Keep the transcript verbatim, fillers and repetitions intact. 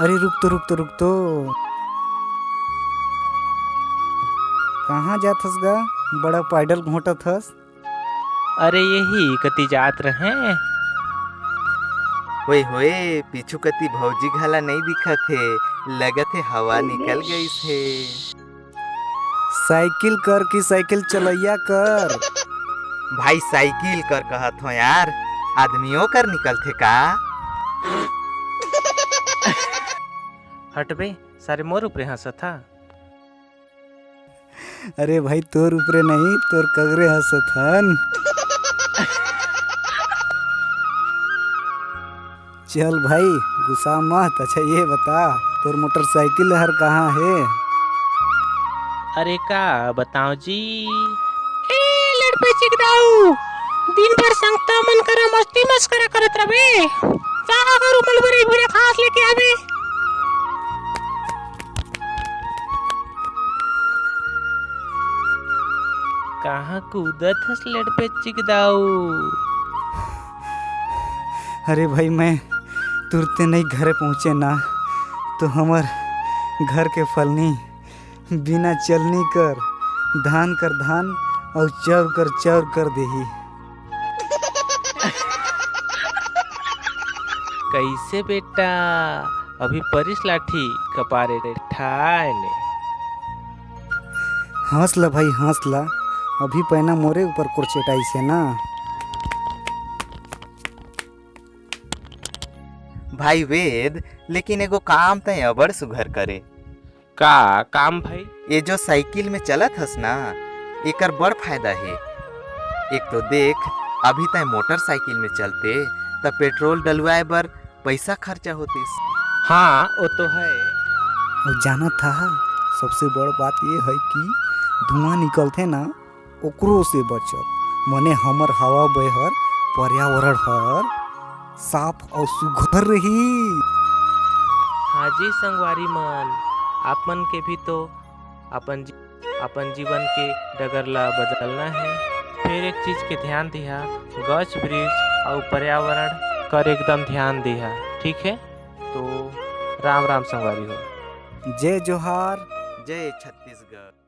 अरे रुक तो, रुक तो, रुक तो। कहाँ जात हस गा? बड़ा पैडल घोंटत हस। अरे यही कति जात रहें। ओए होए, पीछू कति भौजी घला नइ दिखत हे, लगत हे हवा निकल गइस हे। साइकिल कर कि साइकिल चलइया कर? भाई साइकिल कर कहत हो यार, आदमियों कर निकलथे का? हटबे सारे, मोर ऊपरे हंसत हा। अरे भाई, तोर ऊपरे नहीं, तोर कगरे हंसत हन। चल भाई, गुस्सा मत। अच्छा ये बता, तोर मोटरसाइकिल हर कहाँ हे? अरे का बताओ जी? ए लड़पे चिकदाऊ, दिन भर संगता मन करा मस्ती मस्करा करत रबे। जा करू मलबरी भूरा घास लेके आबे। कहाँ कूदत हस लड़पे चिकदाऊ? अरे भाई, मैं तुरते नहीं घरे पहुँचे ना, तो हमर घर के फलनी बिना चलनी कर धान कर धान अउ चौर कर चौर कर देही। कैसे बेटा, अभी परिस लाठी कपारे ठाय ने। हंस ला भाई, हंस ला, अभी पैना मोरे ऊपर कोरचेटाइस हे ना। भाई वेद, लेकिन एगो काम तय अबड़ सुघर करे। का काम भाई? ये जो साइकिल में चलत हस ना, एकर बड़ फायदा हे। एक तो देख, अभी तय मोटरसाइकिल में चलते त पेट्रोल डलवाए बर पैसा खर्चा होतिस। हाँ, वो तो है। अउ जानत हा, सबसे बड़ बात ये है कि धुआं निकलथे ना, ओकरो से बचब। मने हमर हवा बहर, पर्यावरण हर साफ अउ सुघर रही। हाँ जी संगवारी मन, आप मन के भी तो अपन जी-, अपन जीवन के डगर ला बदलना है। फिर एक चीज के ध्यान दिहा, गछ वृक्ष अउ पर्यावरण कर एकदम ध्यान दिहा, ठीक है? तो राम राम संगवारी हो। जय जोहार। जय छत्तीसगढ़।